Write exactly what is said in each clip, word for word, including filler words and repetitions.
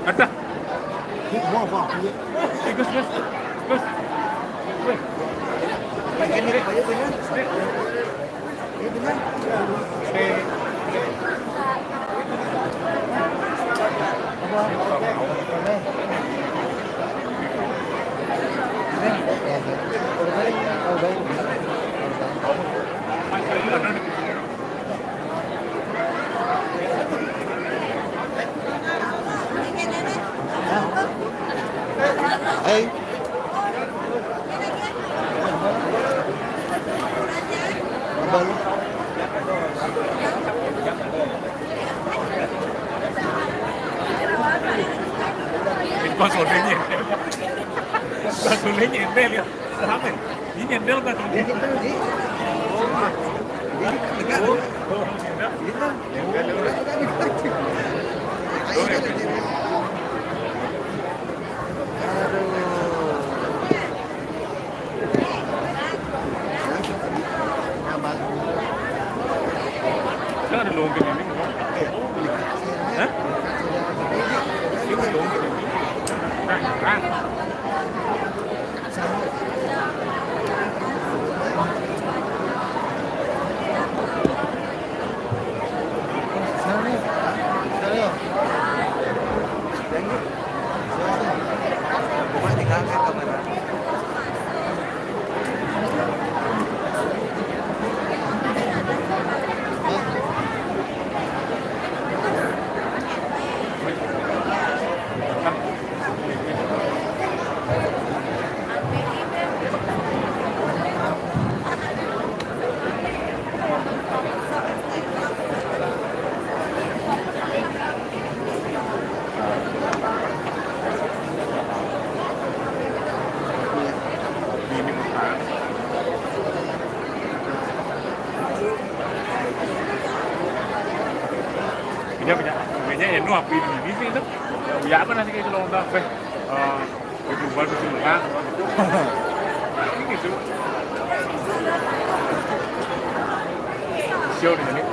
Ada. Gus, Gus. Gus. Weh. Hey. Pas udah nyender. Pas udah nyender, lihat. Rame. Ini nyender kan? Ini nyender, Ji. Oh, iya. Ini kan negara. Oh, oh, nyender. Ini kan. Ayo, nyender. Aduh. Kan ada longkeng ini, kan? Hah? Ini ada longkeng ini. Nah, nah. Dia punya, punya ya, nu apa ini, ini sih itu. Ya, apa nasi kayak gitu, lontong, eh, itu buat itu, ya. Ini gitu. Siap nih, ini.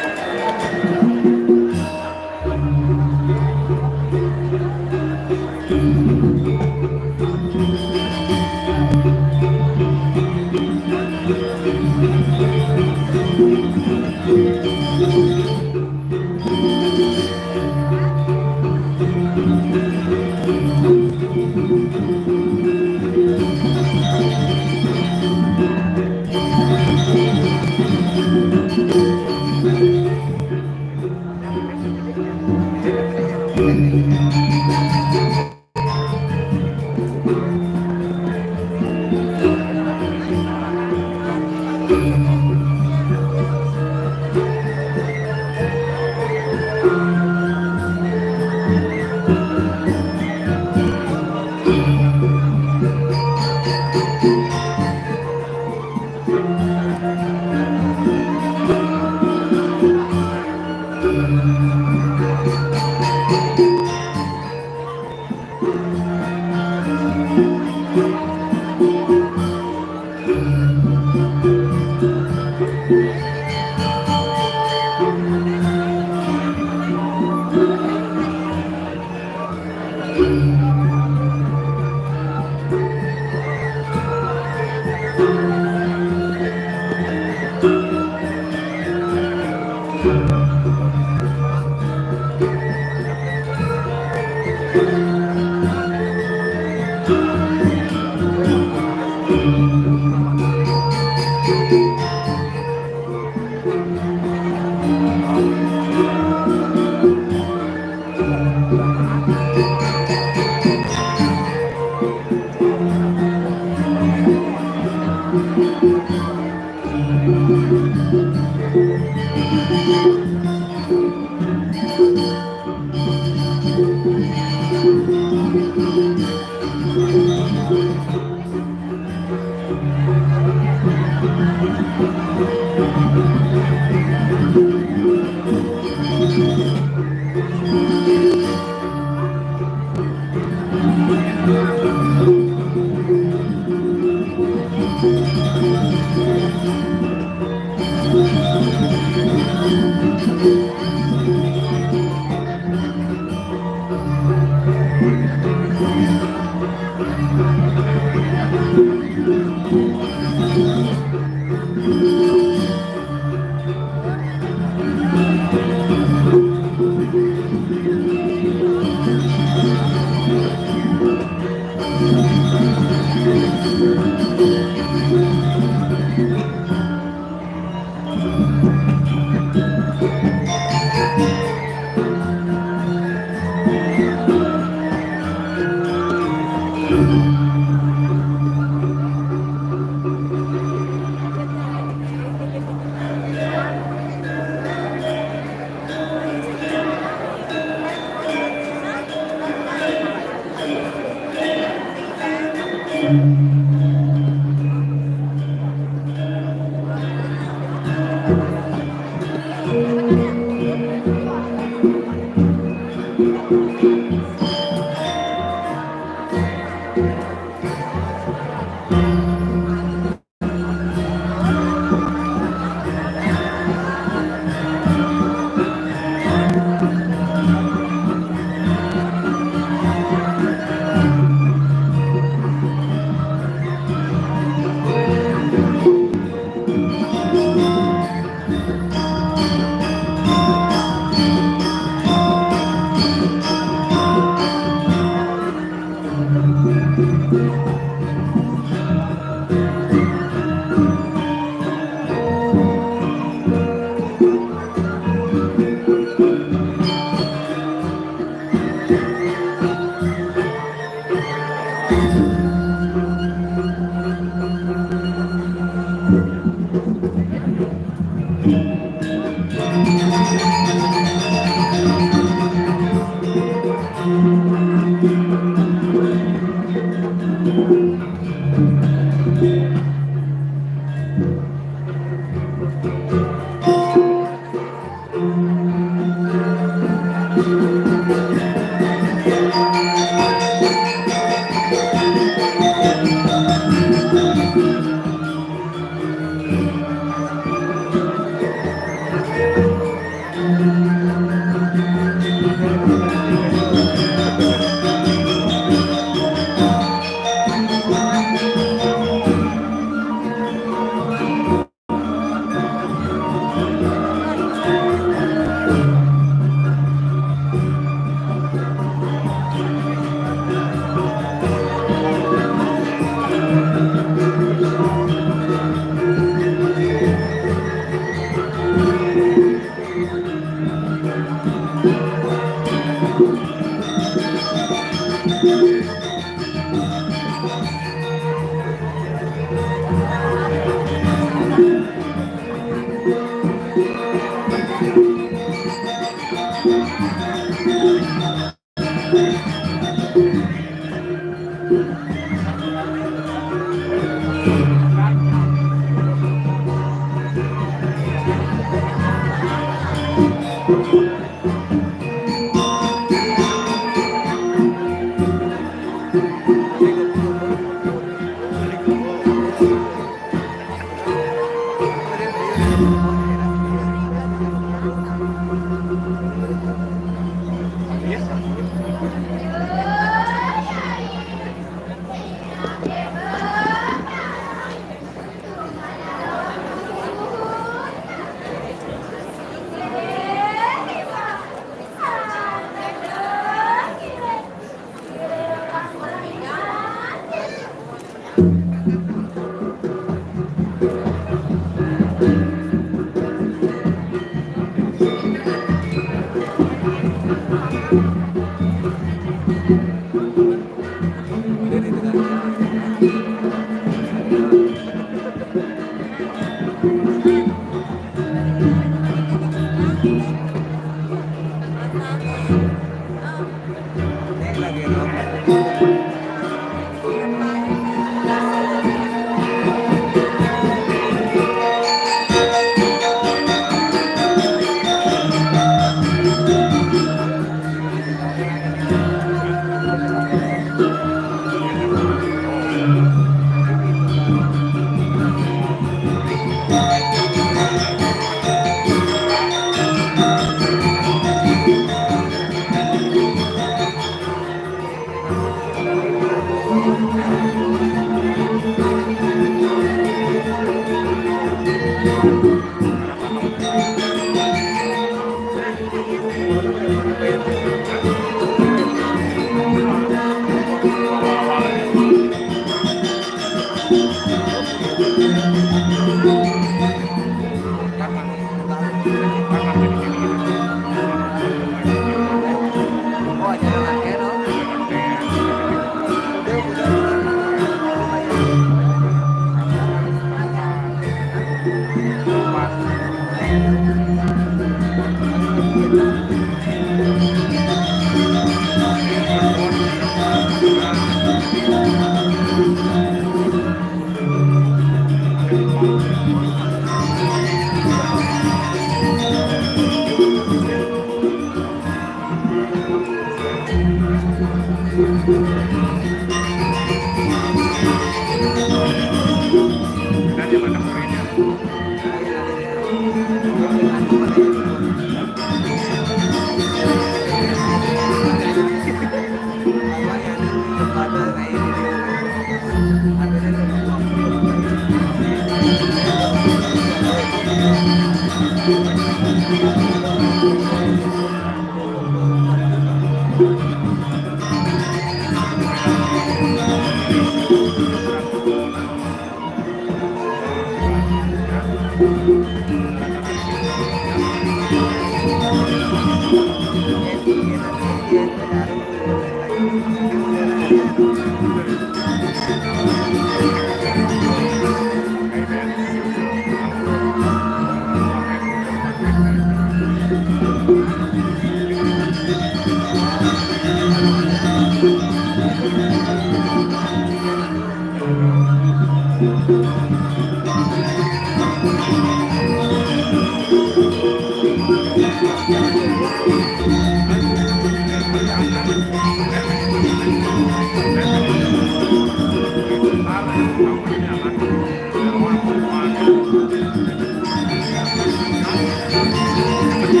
Ini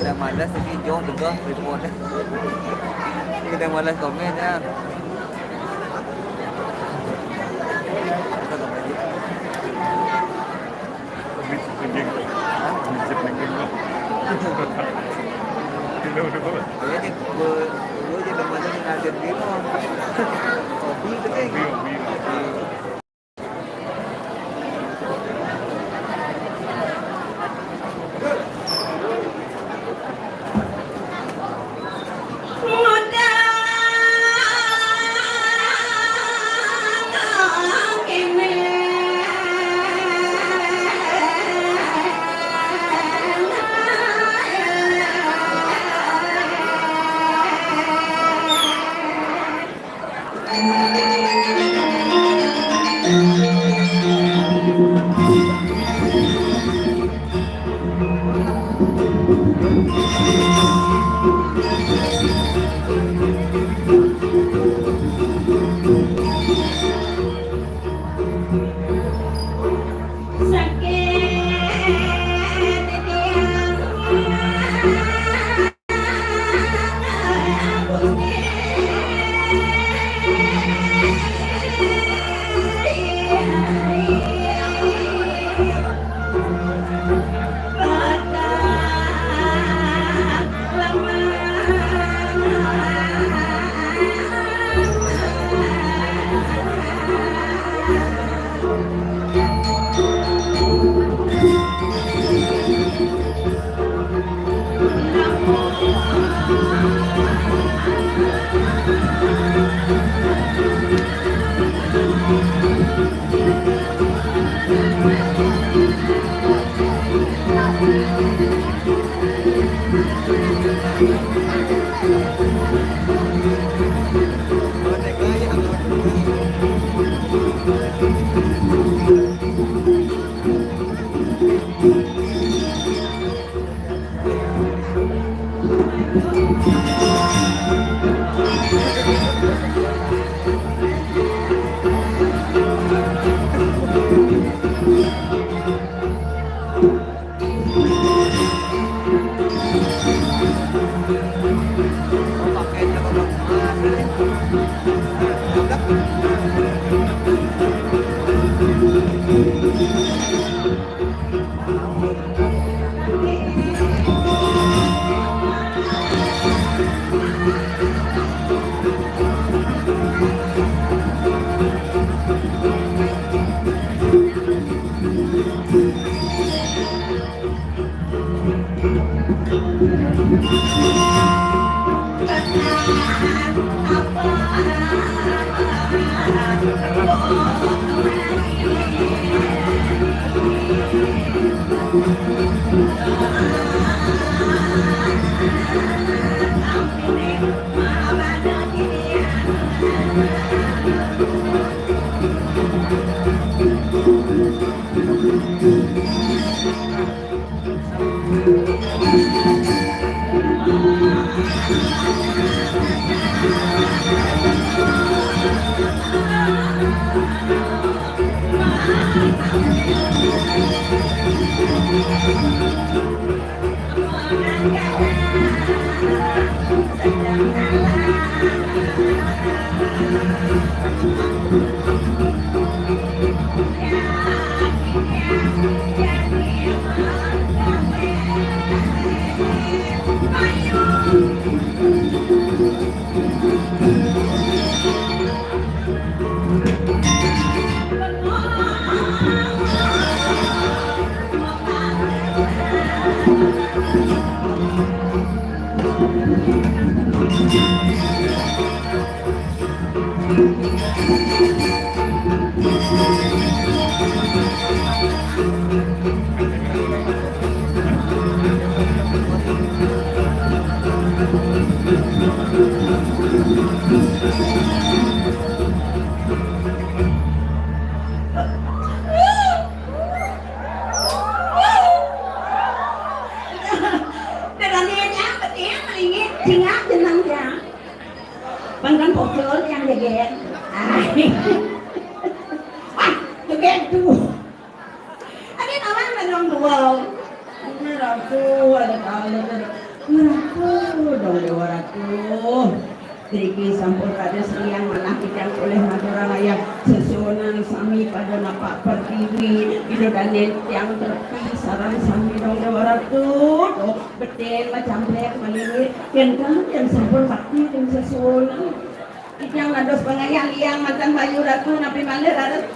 udah malas tapi jauh juga report. Ini udah malas komen ya. Apa namanya? Berisik lagi. Berisik lagi. Udah, udah, udah. Iya, nih, gue, gue aja udah malas ngalir di rumah. Hobi itu, Bang. Hobi, hobi. Hobi. Dadane nyang penting melingit, cingak jeneng ya. Pangkan pokol yang jagen. Ai. Ah, jagen tuh. Ade nawang da dong duo. Ade ratu, ade kala, ade ratu dong dewa ratu. Niki sampun rados liang manah titiang olih maturang ayah sesuunan sami pada napak pertiwi, ida dane tiang trepi sareng sami dong dewa ratu. Duh, beten macamplek maliwit. Yen kami yen sampun bakti ring sesuunan. Titiang dados pangayah liang mantan bayu ratu napi malih raris.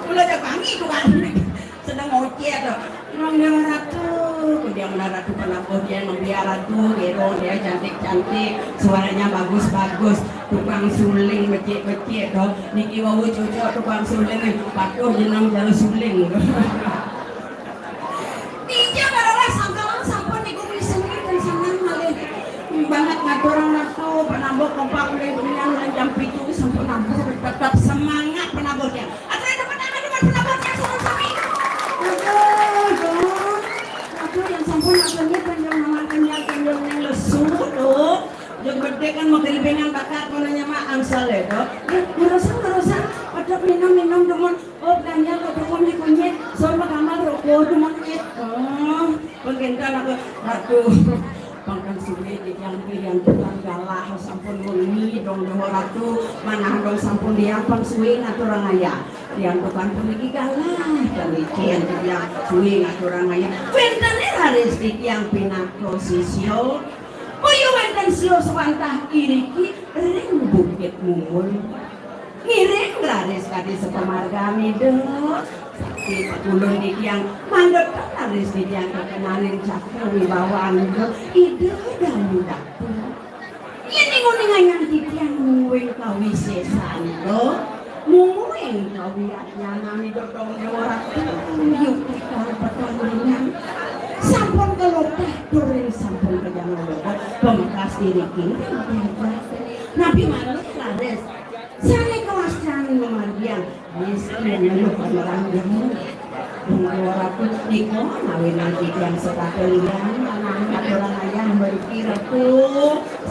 Mula jabangi tuan. Sedang ngoceh tu. Orang dia ratu, dia mana ratu pernah dia nang dia ratu, gerong dia cantik-cantik, suaranya bagus-bagus, tukang suling becik-becik tu. Niki wau cocok tukang suling, patuh jeneng jala suling. Dija barolah sangkalan sampun niku misuwur ten sangang malih. Banget ngaturang ratu, penambuh kompak ulih dunia mulai jam pitu sampun nabuh, tetap semangat penambuhnya. Atur dapat anak dapat penambuhnya sampun sami. Aduh, aduh. Aduh, yang sampun akhirnya panjang nama kenyal, panjang yang lesu, tuh. Yang gede kan mau keribenan bakat, mau nanya mah angsal ya, tuh. Ya, ngerusak, ngerusak. Ada minum, minum, demen. Oh, belanja kok dukun di kunyit, soal makamal rokok, cuma kunyit. Oh, pengkintan aku, ratu. Pangkan suwe di yang pilihan tukang galah, sampun wengi dong dewa ratu, mana dong sampun dia pang suwe ngaturang ayah. Tiang tukang pun iki galah, dan iki yang dia suwe ngaturang ayah. Wentane raris di tiang pinako sisyo. Boyo wenten sio sewantah iriki ring Bukit Mungun. Ngiring raris kadi sepemargane, Dok. Sakti pakulun titiang mandheg raris titiang kekenaning cakra wibawan, Dok. Ida Dayu Datu. Yen ing uning anyang titiang mungguing kawisesan, Dok. Mungguing kawiatnyanan Ida Dong Dewa Ratu, yukti kang petang ringan. Sampun kelopah turing sampun kejang lelebet, pemekas diri kini. Napi malih raris? Sane kewascane mamargiang, wis ngeluh paneranjang. Wong Dewa Ratu nika mawinan titiang setata liang, manah ngaturang ayah mriki Ratu.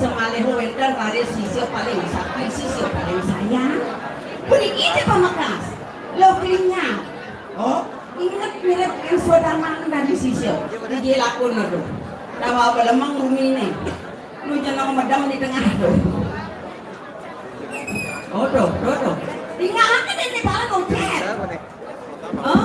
Semalih wenten raris sisya paling sakti, sisya paling sayang. Puniki te pamekas. Lo klinyap. Oh, inget mirip yen sodaman dadi sisya. Inggih lakuna to. Dawa belemeng rumine. Lu jeneng medem di tengah to. Oh, to, to, to. Tinggalake dene bala ngocet. Hah?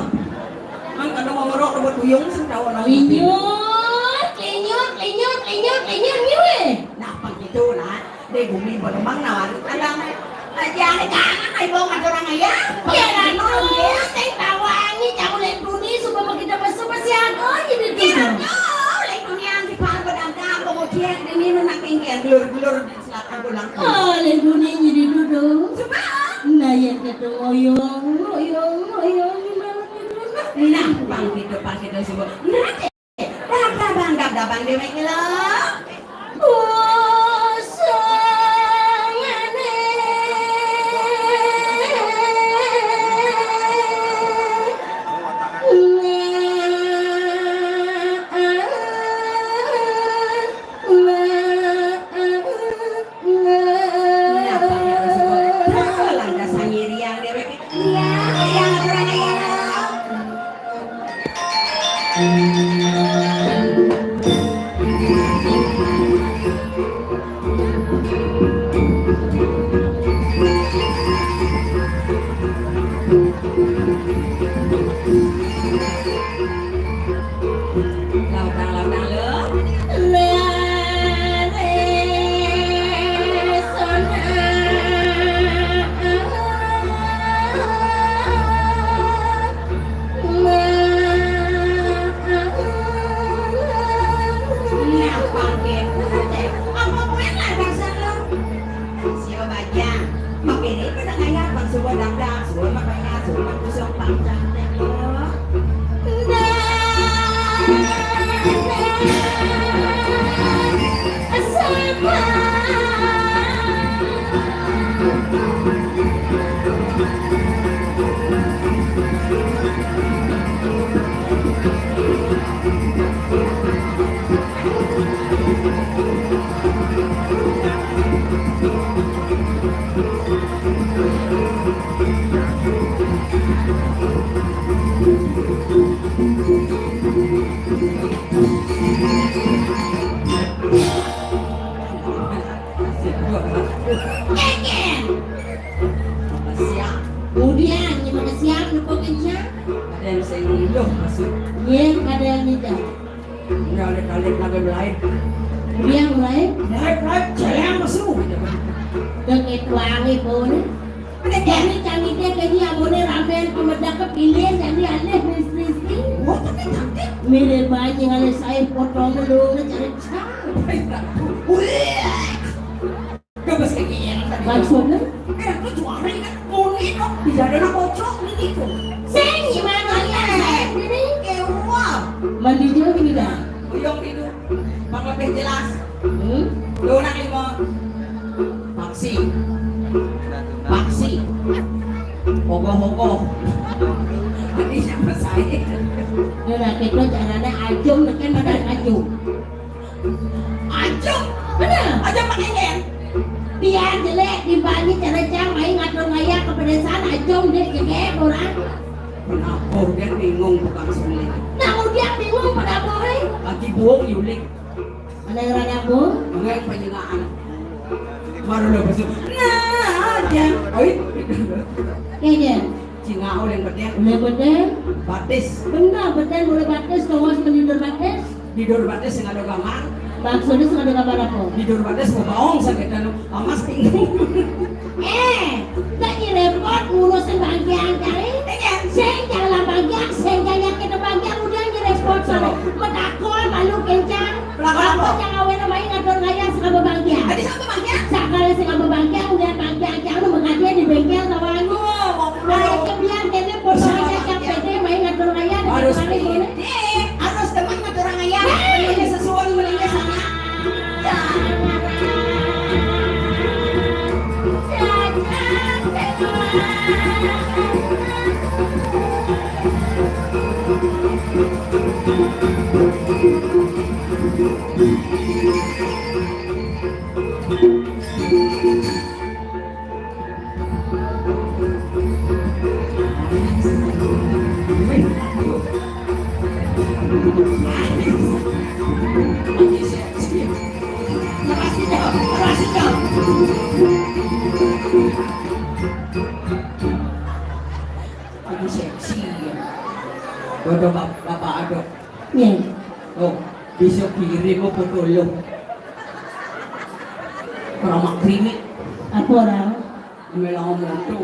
Man kada mau ngerok rebut buyung sing tahu lagi. Linyut, linyut, linyut, linyut, linyut, nyue. Nah, begitu lah. Dek gumi berembang nawari kadang. Aja ane kangen ai bau ngaturang ayah. Ya, Ratu, sing tawangi jauh lek duni, supaya kita besu besiaga aja di. Ya, Ratu, lek duni anti pal berdagang, kemudian dini nang kingkir, gelur-gelur di selatan tulang. Oh, lek duni jadi duduk. Coba. Nah, yang kita ngoyong, ngoyong, ngoyong, gimana gitu? Nah, pang gitu, pang gitu, semua. Nah, Dabang, dabang, dabang, dewek ngelok. Usungane. Nah, pakai masuk. Nah, lantas sangiriang dewek. Iya, iya, kurang ajar. Lautang, lautang, lho. Nah, pangke. Apa kowe nggak dasar, lho? Sio bajang. Makene pada kaya Bang Suwo dakdak, Suwo makaya, Suwo kusung pangcang, lho. Siap. Udian, nyemana siap, nepo kencang? Ada yang saya ngeluh, masuk. Iya, ada yang ngejar. Udah, alik-alik, lagi mulai. Udian mulai? Mulai, mulai, jalan, masuk. Udah kayak tuangi, pun. Jani canggihnya kaya ni, abone ramen pemedak kepilih, jani alih istri-istri. Wah, tapi cantik. Mirip aja ngalih saya potong dulu, cari cang. Wih. Gak pas kaya gini tadi. Maksudnya? Eh, aku juara kan. Muni kok. Bisa ada nak kocok ni gitu. Sing, gimana ya? Sing, ini. Ewa. Mandi dulu tidak? Uyong itu. Bang lebih jelas. Hmm? Lu nak lima. Paksi. Paksi. Ogoh-ogoh. Ini siapa saya? Nah, kita caranya ajung, tekan badan ajung. Ajung? Bener? Ajung pakai yen? Biar jelek, dibanding cara cang main ngatur ngayah kepedesan ajung deh, jelek orang. Kenapa dia bingung tukang sulit? Nah, dia bingung kenapa, hei? Lagi buang yulik. Mana yang rada, Bu? Enggak, yang penyinaan. Baru udah besok. Nah, aja. Oi. Kayaknya. Cingau yang bedeng. Udah bedeng. Batis. Benar, bedeng boleh batis, kawas menidur batis. Tidur batis yang ada gambar. Maksudnya sing ada gambar apa? Tidur batis mau baong sakit, anu, amas bingung. Eh, lagi repot ngurusin bangkiang cari. Iya. Sing jalan bangkiang, sing jalan kita bangkiang, udah lagi repot. Coba. Medakol, malu kencang. Pelakor apa? Apa yang awet namanya ngatur ngayah suka bebangkiang? Tadi siapa bangkiang? Sakali suka bebangkiang, udah bangkiang, jangan lu mengkaji di bengkel, tawangi. Oh, mau pulang. Ayo, biar kene potongan yang pede, main ngatur ngayah, harus pede. Harus teman ngatur ngayah. Hei! Mendingnya sesuai, mendingnya sama. Ya. Aku seksi ya. Bodoh bap-, bapak adok. Iya. Oh, bisa kirim apa tolong? Keramak krimik. Apa orang? Mela ngomong tu.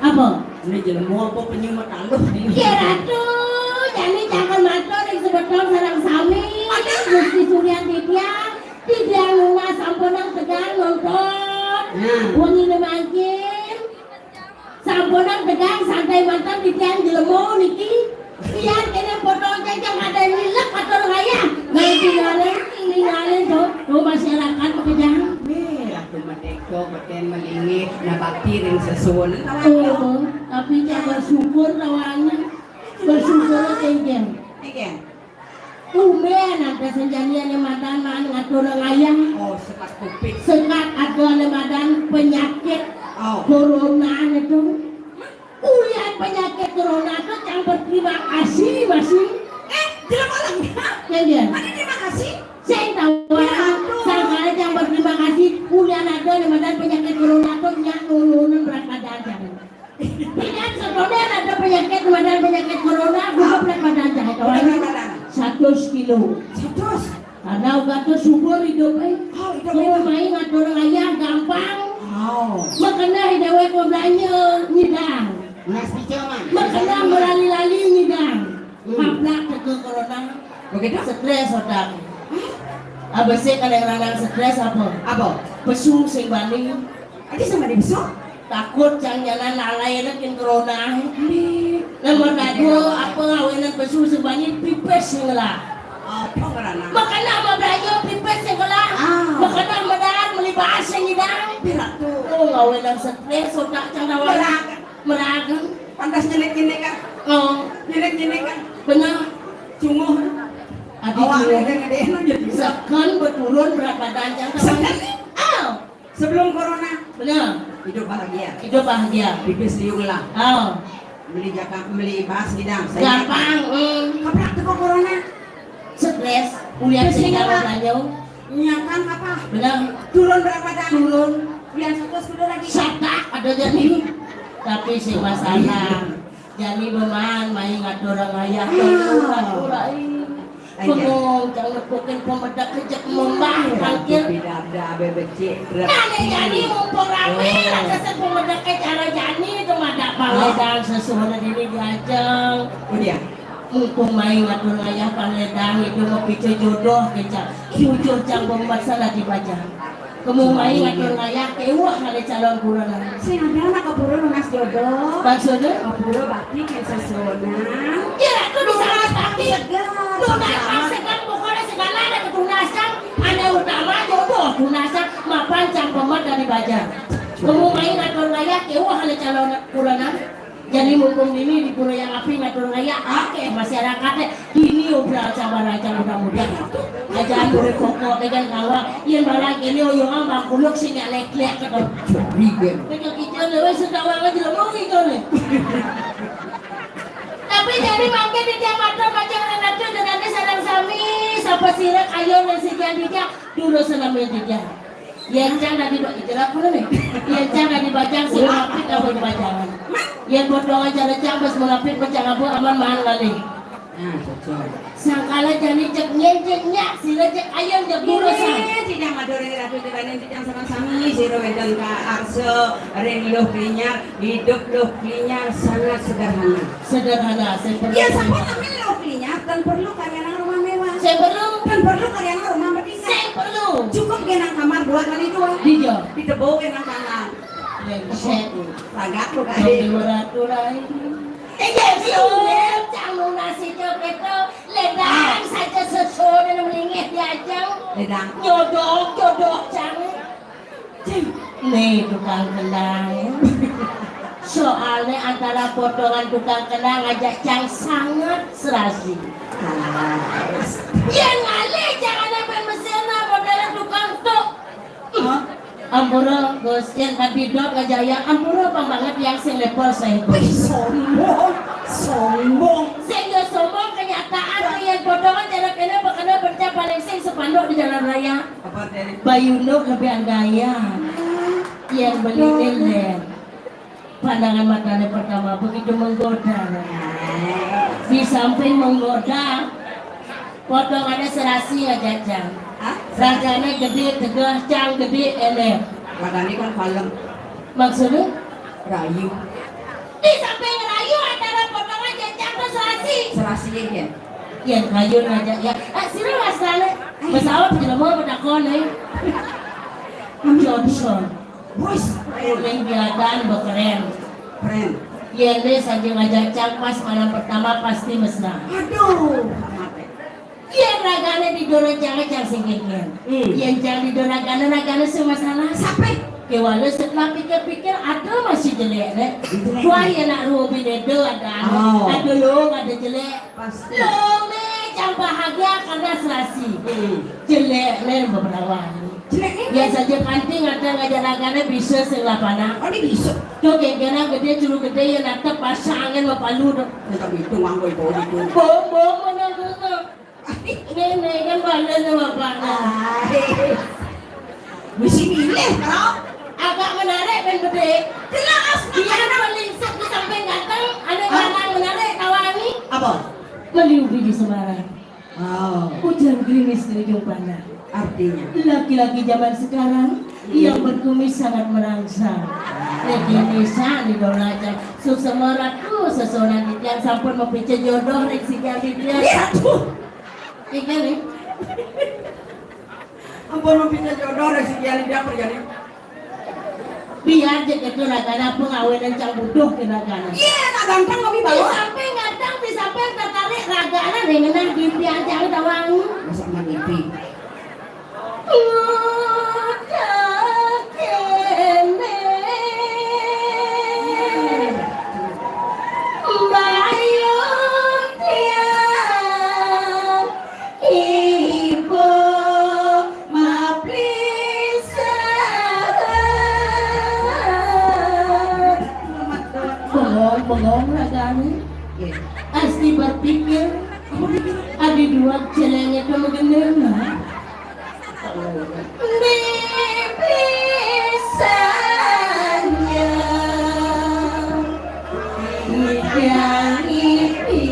Apa? Ini jelema apa penyu mataluh ni? Ya, Ratu, jani jangan matur yang sebetul sarang sami. Ada. Gusti Suryan Titiang, Titiang Luna sampunang tegang nonton. Nah. Wengi ne mangkin. Sampunang tegang santai mantan titiang jelema niki. Biar kene potong cacang ada nilek atau ngayah. Nah, tinggalin, tinggalin tuh. Tuh masyarakat pekerjaan. Nih, aku merdeka, beten melingit, nah bakti ring sesuwun. Tuh, tuh. Tapi cak bersyukur lawannya. Bersyukur kengken. Kengken. Tumben ada senjanian yang madan maan ngatur ngayah. Oh, sekat covid. Sekat ada yang madan penyakit. Oh. Corona itu. Ulian penyakit corona itu yang berterima kasih masih. Eh, jelema lagi. Ya, ya. Ada terima kasih? Saya tahu. Ya, aduh. Sangkala yang berterima kasih. Ulian ada yang madan penyakit corona itu nyak nulunun berat badan jangan. Tidak sebenarnya ada penyakit, ada penyakit corona, bukan berat badan jahat, kawan. Berat badan. Satu kilo. Satus. Karena uga tuh subur hidup, eh. Oh, hidup, hidup. Mai ngatur ngayah gampang. Oh. Makana déwék mabelanja nyidang. Makana malali-lali nyidang. Hmm. Kaplak teka corona. Begitu? Stres otak. Hah? Abah sih kadang-kadang stres apa? Apa? Pesu sing bani. Adi sama di pesu? Takut cang nyanan lalai na kin corona. Nomor kadua, apa ngawénan pesu sing bani pipis sing ngelah. Apa ngerana? Makana mabelanja pipis sing ngelah. Ah. Makana medar meli baas sing ngidang. Pirak tuh. Oh, ngawénan stres otak cang tawang. Meragan. Meragan. Pantas nyelik-nyelik, ah. Oh. Nyelik-nyelik, ah. Benar. Cunguh. Adi awak cunguh. Gedé-gedé nu jadi. Seken beturun berat badan cang. Seken? Ah. Sebelum corona. Benar. Hidup bahagia. Hidup bahagia. Pipis liu lah. Oh. Beli jaka, beli baas gidang. Gampang. Hmm. Kaplak teka corona. Stres. Ulian sing apa? Nyakan apa? Benar. Turun berat badan. Turun. Ulian satus kudu lagi. Satak ada jadi. Tapi sing masalah. Jani beman mai ngatur ngayah. Ah. Ngatur ai. Bengong, cang nepukin pemedek kejek membah, tangkil. Tidak ada bebecik. Nah, nih, jani mumpung ramé, oh, raksasa pemedek ke cara jani itu mah ada pangédan sesuatu ini diajeng. Oh, iya. Mumpung mai ngatur ngayah pangédan itu mau picu jodoh ke cang. Jujur cang pemedek salah dibajang. Kemu mai ngatur ngayah, kéweh ngalih calon kurenan. Sing ada anak keburu nunas jodoh. Maksudnya? Keburu bakti ke sesuunan. Ya, itu bisa bakti. Segan. Tunas segan, pokoknya segala ada ketunasan. Anu utama jodoh tunasan, mapan cang pemet dari bajar. Kemu mai ngatur ngayah, kéweh ngalih calon kurenan. Jadi mumpung ini di pura yang api ngatur ngayah, akéh masyarakatnya ini obral sama raja muda-muda. Ajaan murid pokok dengan kawa, yang barang ini oyongan bangkuluk sing lék-lék gitu. Curiga. Kita kita lewat sedawang aja mau gitu nih. Tapi jadi mangké di tiang mata baca ratu dan nanti sareng sami, sapa sira kayon dan sekian tiga, dulu senamnya tiga. Yén cang dadi ba-, jelas pula nih. Yén cang dadi bajang sing munafik apa bajangan. Yén potongan cara cang pas munafik pecah abu aman mahal kali. Nah, cocok. Sangkala jani cék nyén cék nyak, sira cék ayam cék burusan. Ini tidak madore ratu dibanding tidak sama sami, sira wédon ka arsa, ring luh klinyar, hidup luh klinyar sangat sederhana. Sederhana, sing perlu. Ya, sampun amin luh klinyar, tan perlu karyané rumah mewah. Sing perlu. Tan perlu karyané rumah merdeka. Sing perlu. Cukup gé nang kamar dua kali dua. Dija. Di tebo gé nang kamar. Brengsek. Tagak lu kali. Dua ratus lain. Iya, sih, cang lunas itu gitu. Ledang saja sesuai dengan melingit diajeng. Ledang. Jodoh, jodoh cang. Cing, nih tukang kendang. Soalnya antara potongan tukang kendang aja cang sangat serasi. Yang ngalih jangan sampai mesin lah modalnya tukang tuk. Hah? Ampura, Gus, yang tadi dot ngajaya, ampura apa banget yang sing lepol saya. Wih, sombong, sombong. Sing yo sombong kenyataan yang potongan jarak ini bakal bercak paling sing sepanduk di jalan raya. Apa tadi? Bayuno lebih andaya. Yang beli ilen. Pandangan matanya pertama begitu menggoda. Di samping menggoda, potongannya serasi aja, Cang. Hah? Raganya gede, tegeh, Cang, gede, eleh. Raganya kan kalem. Maksudnya? Rayu. Di samping rayu antara potongan jeung Cang tuh serasi. Serasi ya. Yang kayu aja ya. Eh, sira wasana. Pesawat jelema bedakon, eh. Johnson. Wis, kuning biadan bekeren. Keren. Yén dé saja ngajak Cang pas malam pertama pasti mesra. Aduh, amat. Yén ragané di dora Cang, Cang sing kéngkén. Hmm. Yén Cang di dora ragané, ragané sing masalah. Sapé? Kéwala setelah pikir-pikir, ada masih jelék, né. Jelék. Wah, ya nak ruh bineda ada. Oh. Ada lung, ada jelék. Pasti. Lomé cang bahagia karena serasi. Hmm. Jelék nén beberapa hari. Jelék nén? Ya saja panting ada ngajar ragané bisa sing lapanang. Oh, ini bisa. Tuh gegana gedé, curu gedé, ya natep pasang angin mapalu tuh. Tetap itu nganggo ibu itu. Bom, bom, mana tuh? Néné kan balen sama bapaknya. Ai. Mesti milih, kalau agak menarik dan gede. Jelas. Dia kan melingsik di samping ganteng, ada lanang menarik, tawani. Apa? Meli ubi di Semarang. Oh. Hujan gerimis di ujung pandang. Artinya? Laki-laki zaman sekarang yang berkumis sangat merangsang. Lagi Nisa di Dolacang. Suksemeratku seseorang yang sampun mempicu jodoh rek si Jali dia. Iya tuh. Iya nih. Ampun, mau pindah jodoh, rezeki yang dia terjadi. Biar aja gitu ragana pengawenan cang butuh ke ragana. Iya, nak gampang kami bawa. Sampai ngatang, di sampai tertarik ragana nih, ngenah di pian cang tawang. Masa mah mimpi. Udah kene. Mbayun tiang. Ibu maplisan. Bengong-bengong ragane. Asti berpikir, adi dua celenge to megenena. Bibisannya Ikan ipi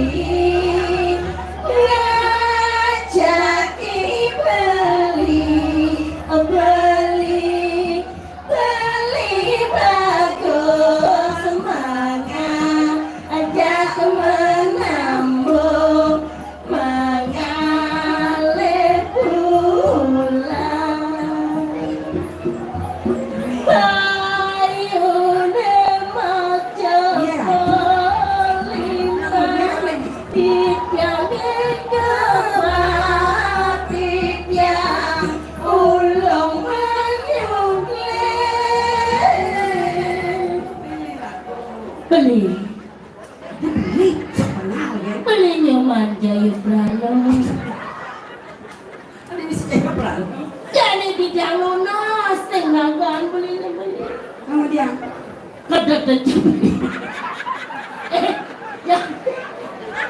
ngajaki beli, beli, beli bagus semangat ajak menambung mangalih pulang. Bayune maca Iya. Koliman, titiang kepati tiang ulung manyugih. Beli. Beli, sok kenal ya. Beli Nyoman Jayuprana. Ada di sini apa? Jadi tidak lunas, tinggalkan beli, beli. Kamu dia. Kedet aja. Eh, ya.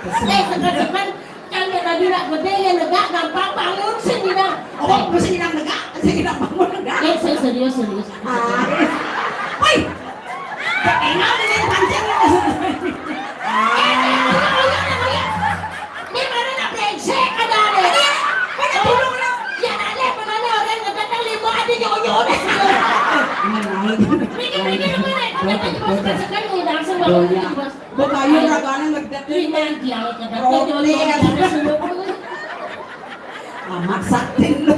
Eh, sekan-sekan, kan dia tadi nak gede ya, negak, gampang bangun sih, tidak. Oh, mesti tidak negak, mesti tidak bangun negak. Eh, saya serius, serius. Ah. Woi, enak dengan pancing. Ah. Ini mana nak brengsek, ada, ada. Iya, mana dulu, mana? Ya, ada, mana orang ngedatang lima, ada nyonyo, ada. Mikir-mikir, mana? Kata cuma sekali, langsung bawa. Bos. Bos, ayo, ragane ngedet. Lima, dia kata, rote, nyonyo, ya. Ada seluruh. Amat sakti lu.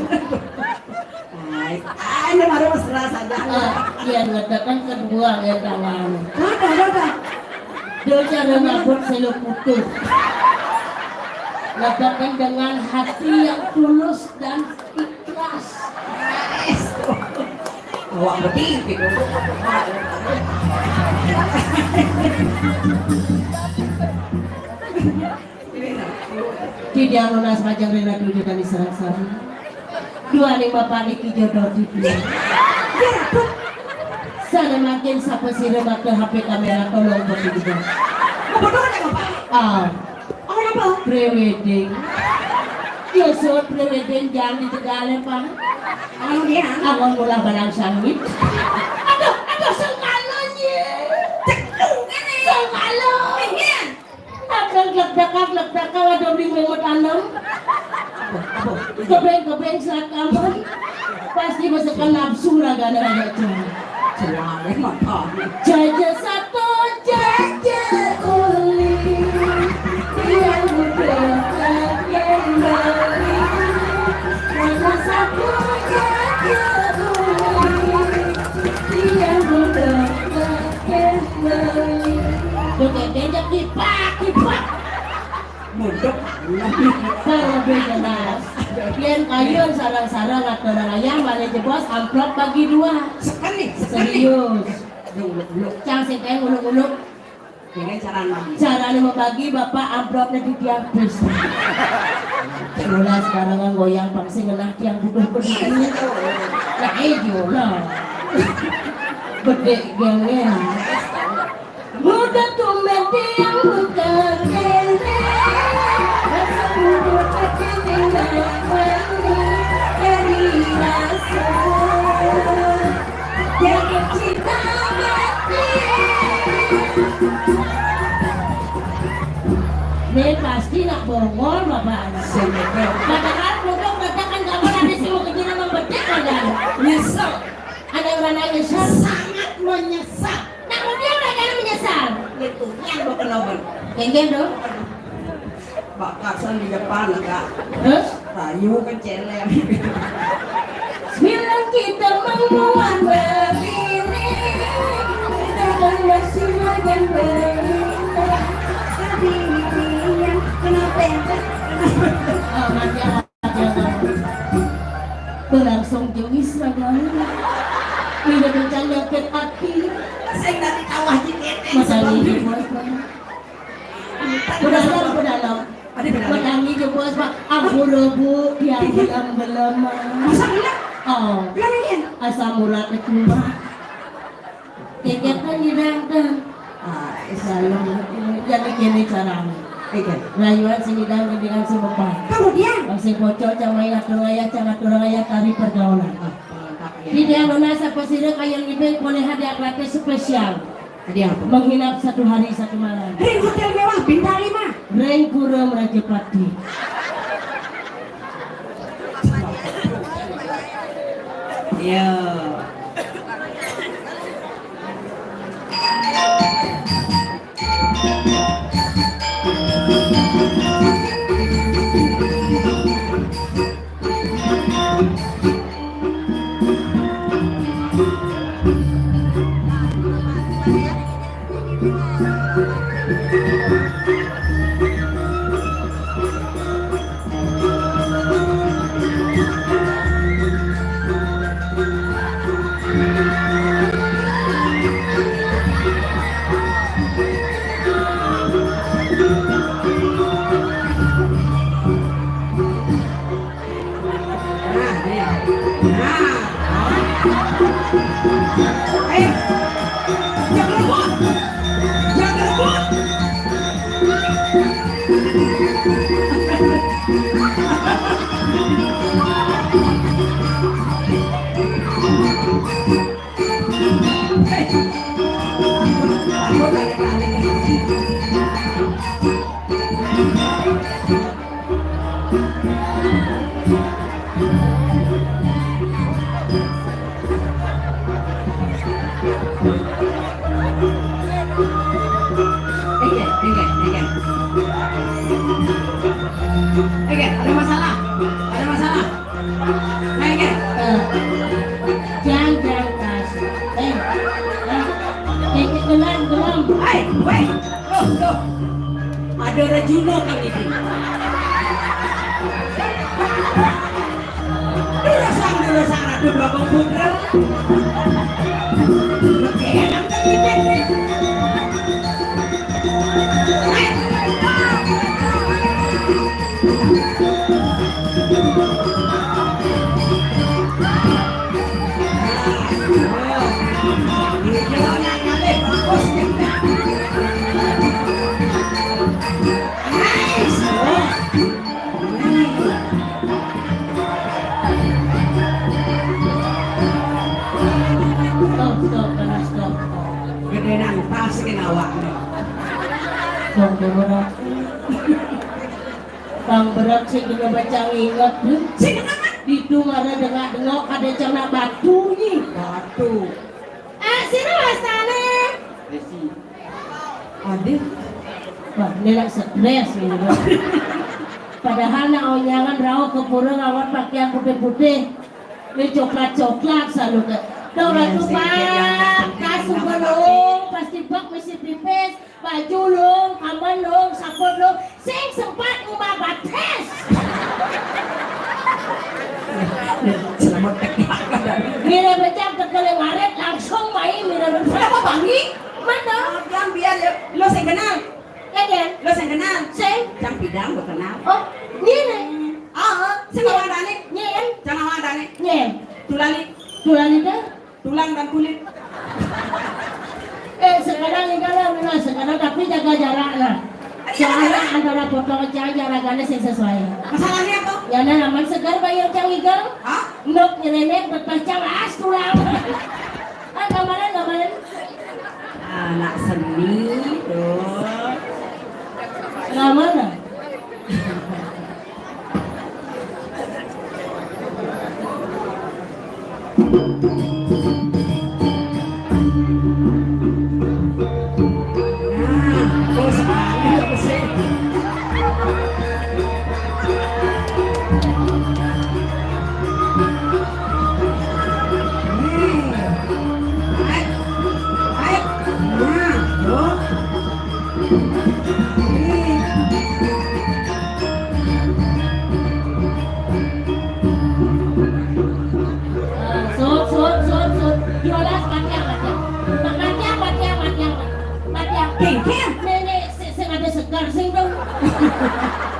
Ay, ay, ini baru mesra saja. Ah, iya, ledakan kedua, ya, tangan. Apa, apa? Dia cara nyabut selo putus. Ledakan dengan hati yang tulus dan ikhlas. Awak betul gitu. Tidak lunas majeng rela tujuh kali serang sari. Dua ning bapak niki jodoh titiang. Sana makin sapa sira makan H P kamera tolong bos juga. Apa tuh ada apa? Ah. Apa apa? Pre-wedding. Ya, so pre-wedding jangan di Tegal ya, Pak. Anu dia. Abang mula barang sangit. Aduh, aduh, sengkala ye. Cekung ini. Sengkala. Minggir. Akan glek-glek, glek-glek, ada di rumah tanam. Kebeng-kebeng serat kamar. Pasti masakan nafsu ragana raja. Celana mata. Jaja satu, jaja uli. Yang muda yang bali. Jaja satu, jaja uli. Yang muda Bukan diajak kipak, kipak. Mudok. Kalau beda, Mas. Yen kayun sarang-sarang atau nang ayam, malah jebos amplop bagi dua. Sekali, sekali. Serius. Aduh, uluk-uluk. Cang sing kayak uluk-uluk. Ini cara nang. Caranya membagi, Bapak, amplopnya di tiang bus. Mula sekarang goyang pang sing ngenah tiang butuh begitu. Nah, eh, jono. Bedek gengen. Muda tumben tiang buka kene. Rasa butuh hati tinggal wangi dari rasa. Jatuh cinta mati. Ini Pak Dina bongol, Bapak. Sing betul. Padahal mungkin bedak kan kamu nanti sih mau kecil emang bedak kan, kan? Nyesel. Ada orang yang nyesel? Sangat menyesal. Nah, dia orang yang menyesal. Itu yang mau kena. Kayak gitu. Pak Karsan di depan, Kak. Hah? Rayu kan celeng. Bilang kita menguat begini, kita kan masih makan begini. Tapi yang kenapa ya? Oh, mati awak. Berlangsung jengis lagi. Ini kencang nyakit hati. Saya tadi kawah di tete. Masa ini, Bos. Ke dalam, ke dalam. Ada ke dalam. Menangis ke bos, Pak. Ampun, Bu, yang belum, belum. Masa iya? Oh. Bilang ini. Asam urat itu, Pak. Kegiatan di dalam. Ah, salah. Jadi kene caranya. Iya. Rayuan sing idang dengan sing beban. Kemudian? Masih bocor, cang main atur ayah, cang atur ayah, tari pergaulan. Ah, iya. Di dia nona sapa sira kaya ngibing boleh hadiah gratis spesial. Hadiah apa? Menginap satu hari satu malam. Ring hotel mewah bintang lima. Ring Pura Merajapati. Ya. Nah, nih. Nah. Eh, jangan rebut. Jangan rebut. Enggak, enggak, enggak. Enggak, ada masalah. Ada masalah. Enggak, enggak. Eh, jangan, jangan, Mas. Eh, eh, eh, gelam, gelam. Hai, weh. Loh, loh. Ada Rejuna kali ini. Durasang, durasang, Ratu Bagong Putra. Oke, yang terlibat nih. Stop, stop, stop, stop. Gedenan pas kena awak. Stop, stop, stop. Pang berat sing kena baca ingat. Sing kenapa? Itu ada dengak-dengok, ada cana batu ni. Batu. Ah, sini wastane. Desi. Aduh. Wah, ini lah stres ni. Padahal nak onyangan rauh ke pura ngawat pakaian putih-putih. Ini coklat-coklat selalu ke. Dong, iya, ratu, Pak, kasih belum, pasti bak mesti pipis. Baju lung, kamban lung, saput lung, sing sempat ngubah batis. Selamat teknik. Mira becak tekele ngaret langsung main mira becak. Apa bangi? Mana? Biar, biar ya. Lo sing kenal. Ya, kan? Lo sing kenal. Sing. Cang pidang lo kenal. Oh, ini. Ah, sing awak dane. Nyen. Cang awak dane. Nyen. Tulali. Tulali deh. Tulang dan kulit. Eh, sekarang ini kan lah, sekarang tapi jaga jarak lah. Soalnya antara potong cang jaraknya sing sesuai. Masalahnya apa? Ya, nah, aman segar bayar cang igal. Hah? Nok nyerenek betah cang as tulang. Ah, kemarin, kemarin. Anak seni tuh. Kemarin.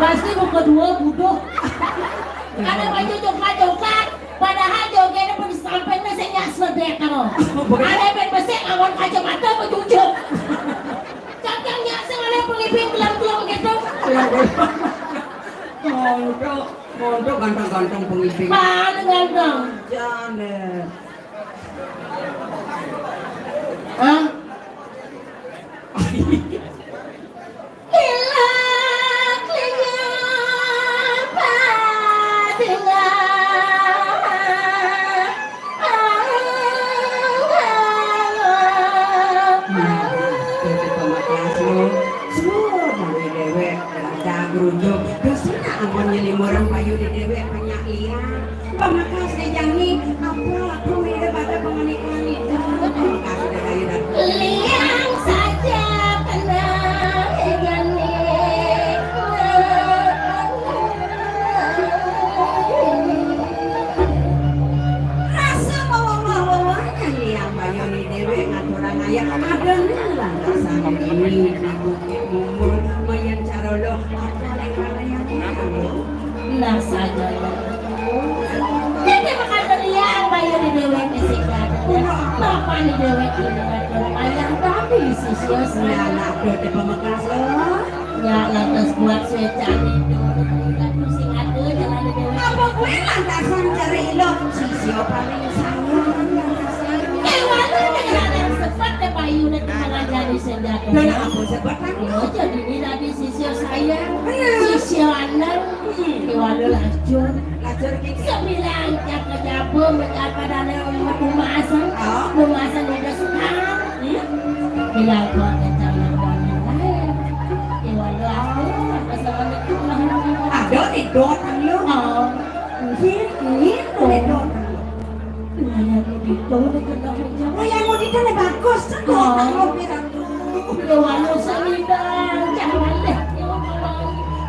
Pasti muka dua buduh. Ada baju coklat-coklat. Padahal jogetnya pun sampai nasi nyak seledek kamu. Ada pen besik awan kacamata bercucuk. Cakang nyak sing ada pengiping gelang-gelang gitu. Mondok, mondok ganteng-ganteng pengiping. Mana ganteng? Jane. Hah? Gila, gila, padahal. Nah, itu pamakas lo. Suruh gawe dewek, raja gerunjung. Dosana ampun nyelimuran payu di dewek, banyak liang. Pamakas dejang ni, apa aku mirip pada pengenikan itu? Pamakas udah kayu dah. Liang saja kena dejang ni. Rasa bawa-bawa yang liang bayu ni dewek ngaturang ayah. Ada ni lantasan ini di Bukit Mumbul, mayan carolo, apa ni yang Nah saja ya. Jadi makan belian bayar di dewek di sini. Bapak di dewek di dewek bayar tapi sisio sih. Nah, nah, udah pamakas lo. Ya lantas buat swecaan itu. Sing ada jalan di dewek. Apa gue lantasan cari lo? Sisio paling sayang. Eh, waduh, yang sempat deh payu deh kemana jadi senjata. Dan aku sempat kan? Oh, jadi ini tadi sisio saya. Iya. Sisio anak. Hmm. Iwalo lacur. Lacur iki. Sebilang jago-jago menyapa dane metu masang. Oh. Memasan udah sekarang. Hmm. Bilang kok kencang lawan lain. Iwalo aku apa sama itu lah. Ada tidur lu. Oh. Ini, ini tidur. Wayang mudita nek kena hujan. Wayang mudita nek bagus, cek. Oh. Karo pirantu. Lho anu salinan, jangan deh.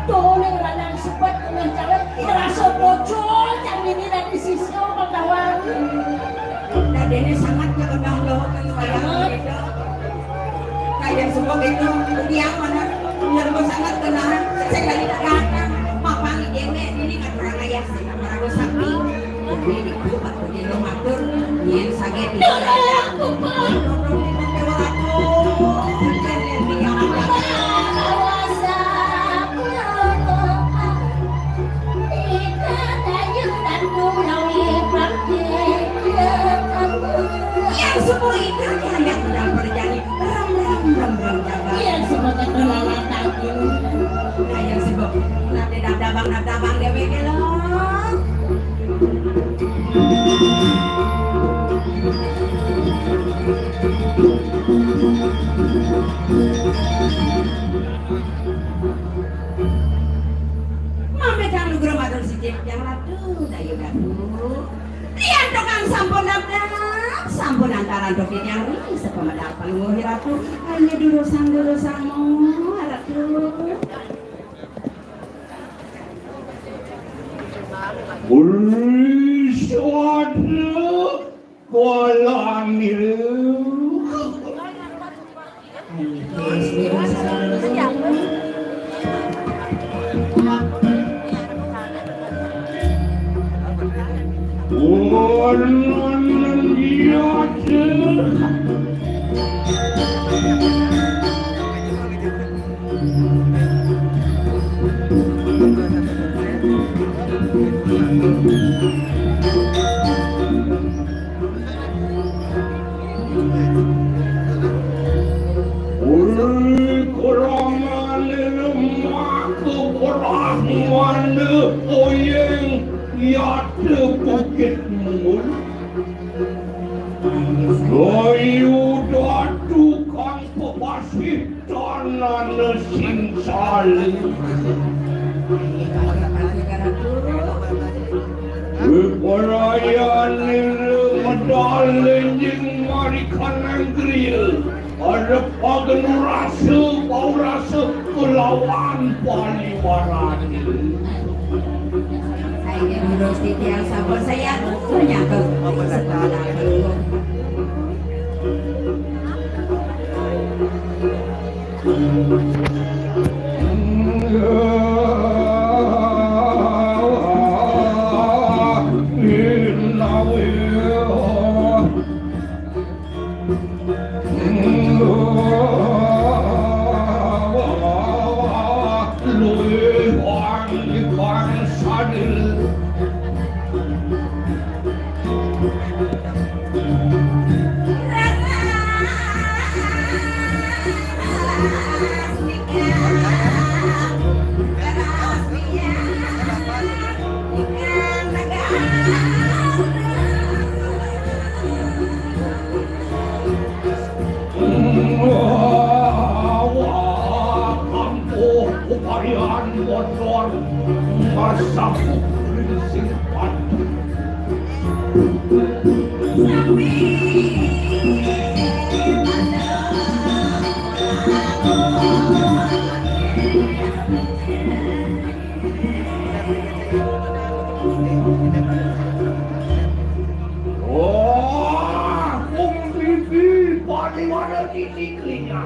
Tuh ning lanang sebet kena jalan, merasa bocor, cang ini dari sisi orang kawan. Dadene sangat kekenal lo, kan wayang mudita. Kayak semua gitu, dia mana? Biar gua sangat kenal, saya kali tak datang. Papa ni deme, ini kan orang ayah sih, orang sapi. Ini dibuka. Yen matur, yen saged. Yang semua itu yang sedang berjanji. Ram, ram, ram, ram, jaga. Yang semua keterlaluan tadi. Nah, yang sibuk. Nanti dabang, dabang, dia mikir loh. Mame kang lugra matur sithik Yang Ratu, dayu Ratu. Rianto kang sampun nabrak, sampun antaran doki Yang Ri, sepemedal pelungguh Ratu, hanya durusang-durusang mo, Ratu. Ulih suara kuala niru. Uli krama nirmaka brahmana oyeng yata Bukit Mungul. Kayu datu kang pepasih tanana sing salih. Wiprayanira medal lenjing marikanang griya, arep pagenurasa paurasa kelawan paliwarane. Saiki durus titiang sampun saya nyangkep. Sapu sing padu. Wah, Ung Bibi, paliwara nini kriya.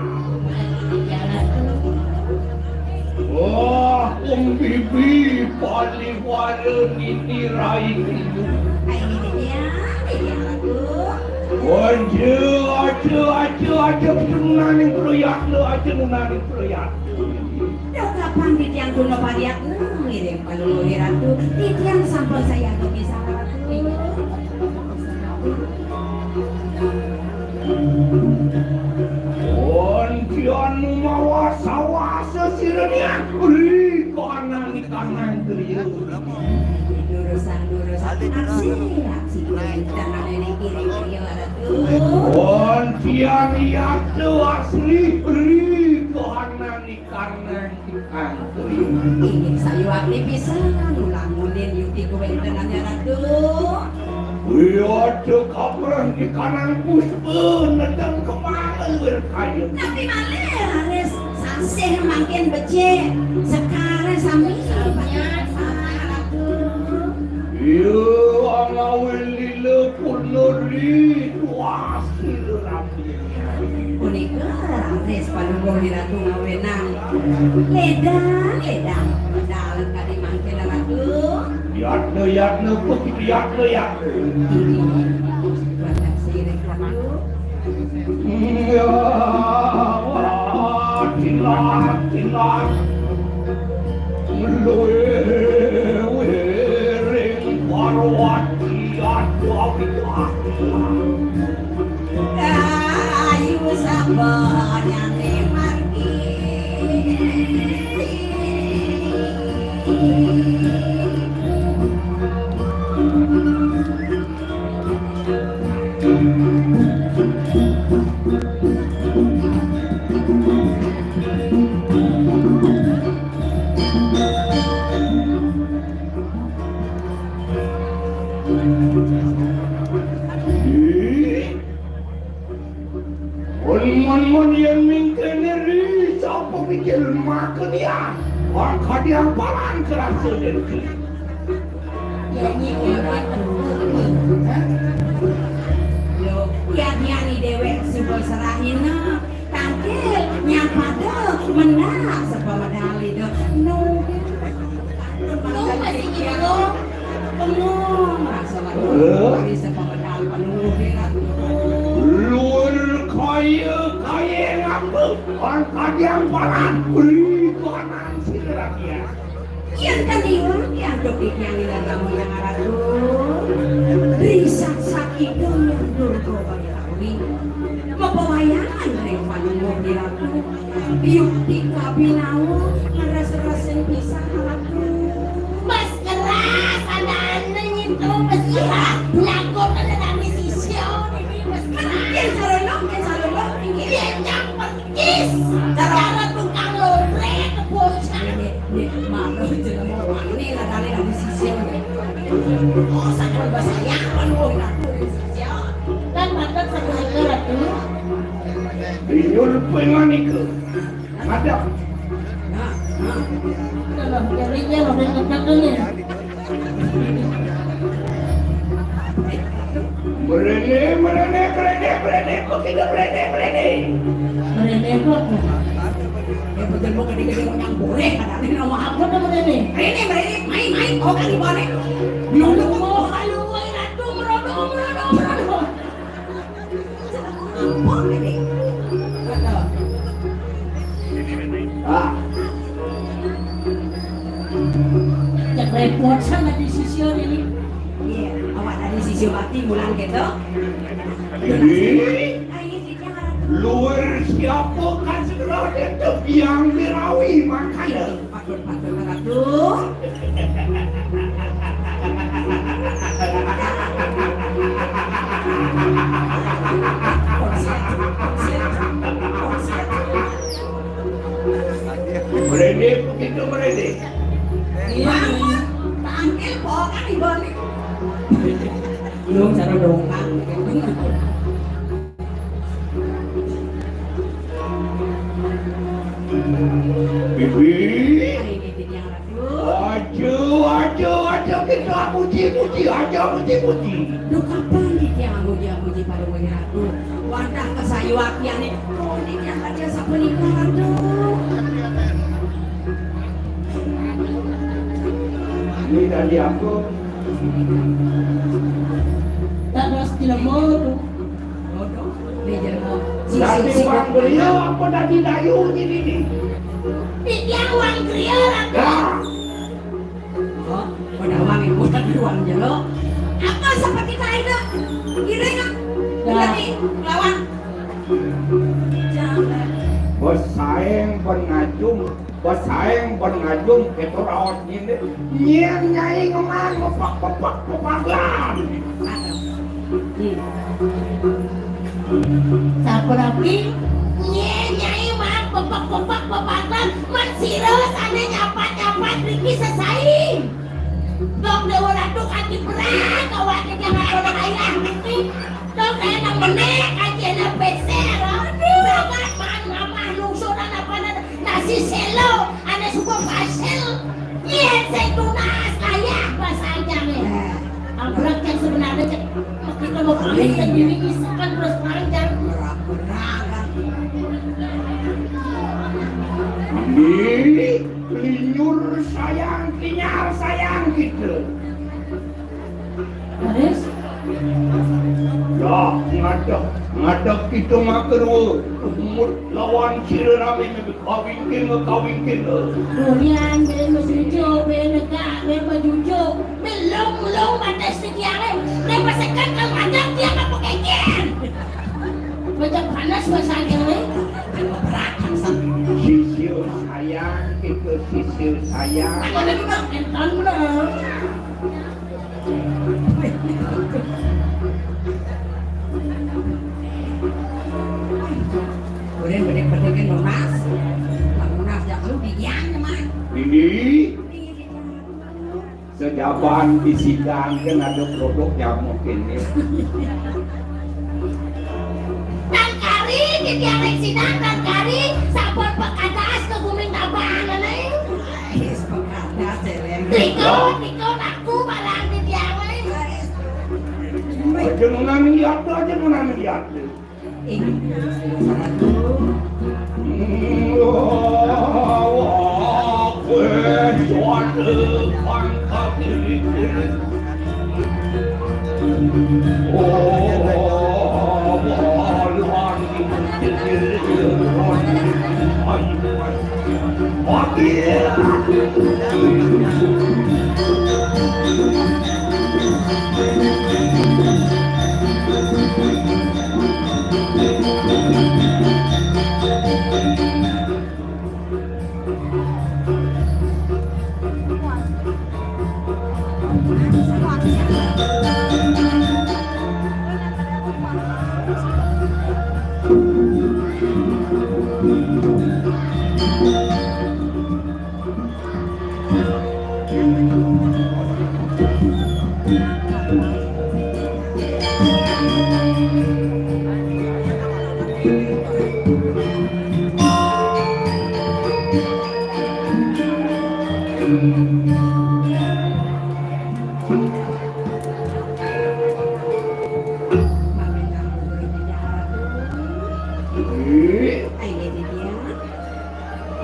Wah, Ung Bibi, paliwara nini rai kriya. Aja, aja, aja, aja, aja, nunaning prayatna, aja, nunaning prayatna. Duh, kapan titiang tuna pariatna ngiring Palungguh Ratu? Titiang sampun sayaga pisan, Ratu. Pun tiang mawasa-wasa sira niang. Ri kanang kanang griya. Durusang-durusang aksi, aksi kuwi tanah nenek kiri, kiri, Ratu. Pun tiang yata asli. Ri kanang kanang Inggih sayuwakti pisan, ulangunin yukti kawéntenannya, Ratu. Iya, kaprah di kanang puspa, nedeng kemana luwir kaya. Tapi malih raris sasih mangkin becik, sekara sami. Ratu. Iya, angawé lila purnuri, tuas lila rapi. Punika raris Palungguh Ratu ngawinang. Lédang, lédang. Dalem kadi mangkin, Ratu. Yatna, yatna, putih, yatna, yatna. Ini. Buat sirik, Ratu. Ya, tilas, tilas. Luwih wiring Parwati Adwita. Kayu sabanyane margi. Ih, mun, mun, mun yen mingkene ri, sapa mikir makan ya? Wong kadiang palan kerasa dengki. Ya, nyi, ya, nyi. Yo, ya, ya, ni dewek suba serahina. Tangkil, nyapada, mendak, sepamedal ida. No. No, masih gitu. Bengong, rasa lagu. Hah? Bisa pemedal penuh, ya. Luwir kaya, kaya ngambek. Angkadiang paran, beri kanan sira rakyat. Yen kaniwang, ya, dok iki yang ilang kamu yang aratu. Risat sak itu yang durga bagi tawi. Mapawayangan ring panungguh di ratu. Yukti kabinawa ngres-ngresin pisan, Ratu. Mas keras, ada anu nyentuh, Mas. Iya, lagu pada nami sisya, ini, Mas keras. Yen sarana, yen sarana, inggih. Yen nyamper kis. Cara tukang lore, kebocah. Ini, ini, malu, jelema wani, ladane nami sisya. Oh, sakit bahasa ya, anu, Ratu, sisya. Kan mantap satu itu, Ratu. Inyul penganika. Ngadep. Nah, nah. Dalam jarinya lebih kencang kali. Mrene, mrene, mrene, mrene, kok tidak mrene, mrene? Mrene kok? Ya, betul, mau gede-gede, mau yang boleh, kadang ini nama apa? Apa mrene? Mrene, mrene, main, main, oh, kan di mana? Belum, belum, oh, ayo, woi, ratu, merodo, merodo, merodo. Apa ini? Ah. Cek repot sana di sisya ini. Iya, awak tadi sisya mati mulang gitu. Jadi, luar siapa kan segera dia biang dirawi makanya. Patut, patut, patut. Merinding, begitu merinding. Iya. Lu cara dongkak. Bibi. Ayo, Bibi, yang ratu. Aja, aja, aja kita muji-muji, aja muji-muji. Duh, kapan kita muji-muji pada wayah ratu? Wadah kesayuakian nih. Oh, ini yang kerja sapunika, ratu. Ini tadi aku. Tak jelas jelema tuh. Dadi wang griya apa dadi dayu ini? Titiang wang griya, Ratu. Nah. Oh, pada wang ibu tapi wang jelo. Apa seperti kaina? Giring, ah. Dah. Dadi lawan. Jangan. Bos saeng ben ngajum, bos saeng ben ngajum, keto raos nyinde. Nyén Nyai ngemang mepak-mepak pepaglan. Hmm. Sapunapi? Nyén Nyai mang pepek-pepek pepaglan, men sira sané nyapat-nyapat riki sesaing. Dong Déwa Ratu kanti berat awake tiang atur ayah niki. Dong kaya nang menék ajéné peser. Aduh, banget man ngamah lungsuran apa nasi selo, ané suka pasel. Yén sing tunas ayah basangane. Abrak yang sebenarnya cek kita mau pamit dan diri isakan terus panjang. Ini linyur sayang, kinyar sayang gitu. Terus? Lah, ngadeg, ngadeg kita makan. Umur lawan sira rame kawingking, kawingking. Durian, ben bejujuk, ben negak, ben bejujuk. Melong-melong batas tiangé. Nek pasekan kal ngadeg tiang apa kekian? Baca panas bahasa tiangé. Anu berakan sang. Sisir sayang, kita sisir sayang. Ada juga enton bener. Udah bedik-bedikin nunas. Nunas jak lu bigian, Mak. Ini sejaban bisikan kan ada produk jamu kini. Tangkari, titiang rék sidang, tangkari, sampun pekadas ke guming tabanan, eh. Wis pekadas, Céléng. Riko, riko, aku barang titiang, eh. Aja nunan lihat, aja nunan lihat. Ing.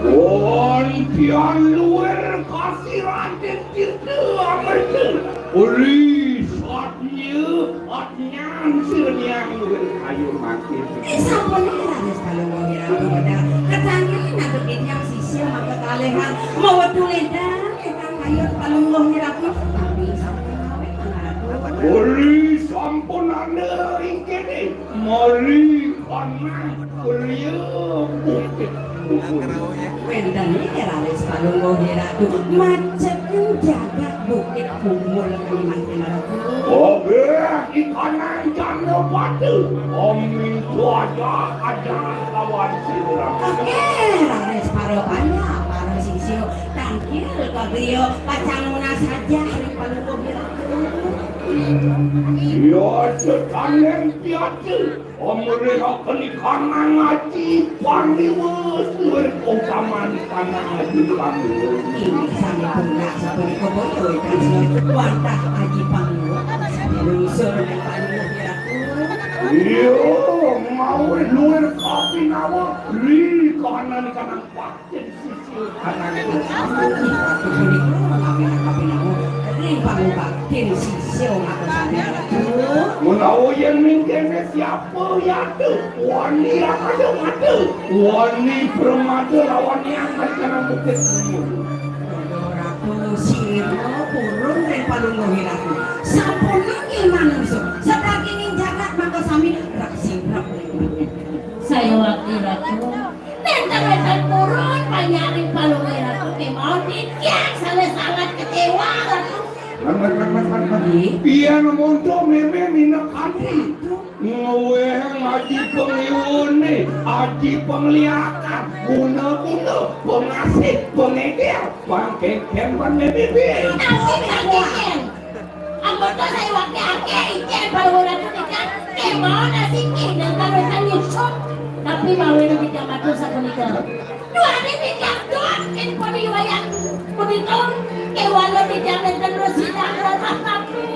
Wong pian luwir kasih Raden Tirta Amerta. Uli satnya, satnya sirniang luwir kayu mati. Eh, sampun, eh, Raden Palungguh Wiratu, Ketangkil ngadep Ida Hyang Sisya maka kalihang mawetu ledang, eh, Kang Ayu Palungguh Wiratu. Tapi sampun awet, Kang Ratu. Uli sampun anda ing kene. Mari kanang kuliah bukit bubur. Wénten niki raris Palungguh Ratu, macet jagat Bukit Bungur Kalimantan Ratu. Obéh ikanang janda batu. Amin tuaja aja lawan sirah. Oke, raris para banyak, para sisyo. Tangkil ka griya pacang nunas saja ring Palungguh Ratu. Ya, tetandem piatu. Amrih keni kanang aji pangiwa, suwir utamaning kanang aji pangiwa. Inggih sami pundak sapunika boyo ingkang sinuhun wantah aji pangiwa. Lungsur ring pangiwa, Ratu. Iya, mawit luwir kapinawa, ri kahanan kanang Baktin sisia. Ananging punika menawi kapinawa ring pangubaktin sisia ngatos sami. Menawa yen mingkene siapa yata? Wani Rapada Mata, Wani Pramada lawan Hyang Marikana Bukit Gunung. Ratu sira purun ring palungguh Ratu. Sapunika manungsa, sadaginging jagat maka sami reksing-reksing. Saya wakti Ratu. Nenten-nenten purun panjak ring palungguh Ratu kemawon titiang sané sangat kecewa, Ratu. Pian monto mémé minakadi. Ngwéhang aji pangiwané, aji pangliakan, guna-guna, pangasih, pangéger, pangkéngkén, pan mémé. Asik pangkéngkén. Anggota saya wakil akeh ijin baluran titikan kemawon asiki dan kawetan nyusup. Tapi mawon titiang matur sapunika. Duaning titiang dot ing paniwayan punika kewala titiang nenten resi dan lemah tapi.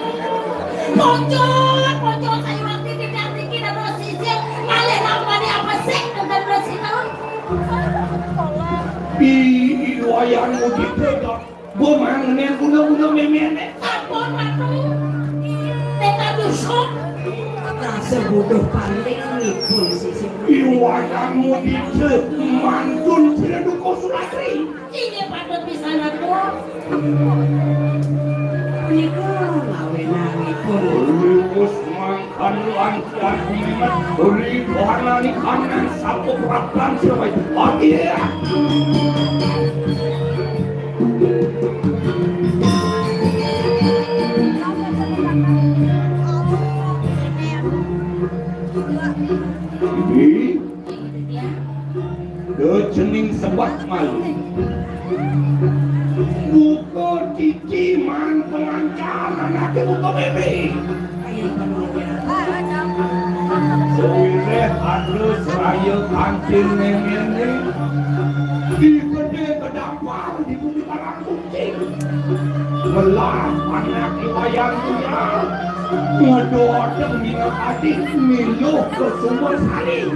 Pocol, pocol saya wakil titiang niki dan resi sil ngalih lampane apa sih nenten resi taun. Pi iwayan mujita dot Bo mangen guna-guna méméné. Sampun, Ratu. Tetapi sok. Rasa buduh paling nipun sisip. Iwanan mudita mantun sira duka sulatri. Inggih patut pisan, Ratu. Punika mawenanipun. Luwes mangkan lan kuat kumimet. Ri panani kanang sapupraptan sira. Agia. Ini dening sebab malu. Buka titi man pengancar anake buka bebe. Sawireh ada seraya kantin ngene. Di gede kedampar di bumi karang kucing. Melah anak Iwayan Tuyal. Ngedoda minakadi miluh ke sumber sari.